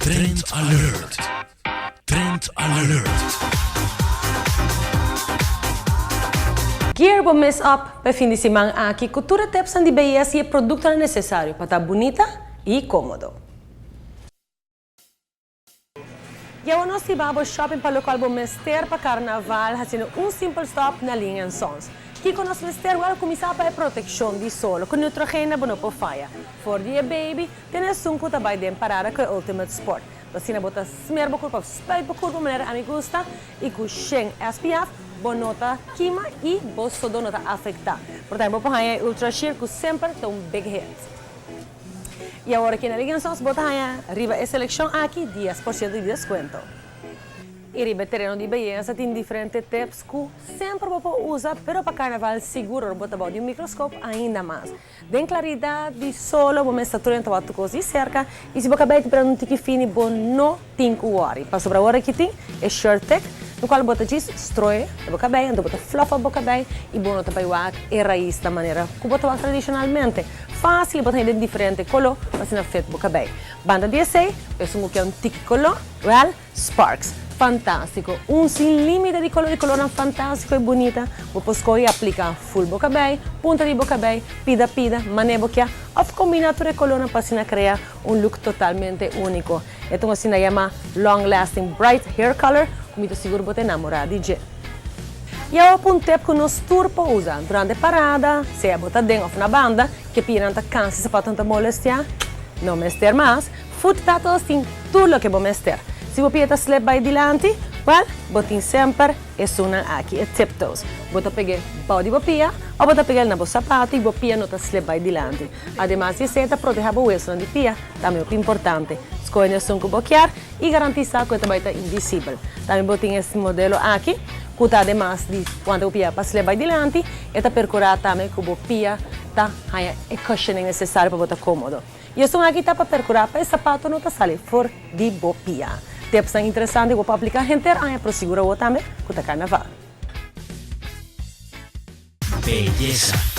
Trend Alert! Trend Alert! Gear bo mes up pa e fin di siman aki ku tur e tipsnan di beyesa i e produktonan nesesario pa ta bunita i kómodo. Yawa nos hiba bo shopping pa lokual bo mester pa karnaval hasiendo un simpel stop na Ling and Sons. Kiko nos mester? Wèl kuminsá pa e protekshon di solo. Ku Neutrogena bo no por faya. For di e baby te na esun ku ta bai den parada ku e Ultimate Sport. Asina bo ta smer bo kurpa òf spuit bo kurpa manera ami gusta i ku shen SPF bo no ta kima i bo sodó no ta afektá. Por tambe bo por haña e Ultra Sheer ku semper ta un big hit. I awor aki na Liga Nsons bo ta haña riba e selekshon aki 10% di deskuento. I riba e tereno di beyesa tin diferente tips ku semper bo por usa pero pa karnaval sigur ora bo ta bou di un mikroskop ainda mas. Den klaridat di solo bo mester tur enta wak tur kos di serka i si bo kabei ta bira un tiki fini bo no tin ku wòri pasobra ora ki tin e shirt thick no kual bo ta djis stroe na bo kabei anto bo ta fluff up bo kabei i bo no ta bai wak e rais na manera ku bo ta wak tradishonalmente. Fásil bo ta haña den diferente koló pa asina fit bo kabei. Banda di esei esun ku ke un tiki koló wèl Sparks, Fantástiko! Un sin límite di kolor i kolornan fantástiko i bunita. Bo por skohe i apliká ful bo kabei, punta di bo kabei, pida pida, manera bo kia, òf kombiná tur e kolornan pa asina krea un look totalmente úniko. E ta un asina yamá long lasting bright hair color ku mi ta sigur bo ta enamorá di dje. I awo pa un tep ku nos tur por usa durante e parada, sea bo ta den òf na banda, ke pianan ta kansa i sapatonan ta molestiá, no mester mas. Foot pedals tin tur loke bo mester. Si bo pia ta slip bai dilanti, wèl, bo tin semper esunnan aki, e tiptoes. Bo ta peg'é bou di bo pia òf bo ta peg'é na bo sapatu i bo pia no ta slip bai dilanti. Ademas di esei ta protehá bo wesonan di pia, tambe hopi importante. Skohe na esun ku bo kier i garantisá ku e ta bai ta invisibel. Tambe bo tin e modelo aki ku ta ademas di wanta bo pia pa slip bai dilanti, e ta perkurá tambe ku bo pia ta haña e cushioning nesesario pa bo ta kómodo. I esun aki ta pa perkurá pa e sapato no ta sali for di bo pia. Tipsnan interesante ku bo por apliká henter aña pero sigura bo tambe ku ta karnaval. Beyesa.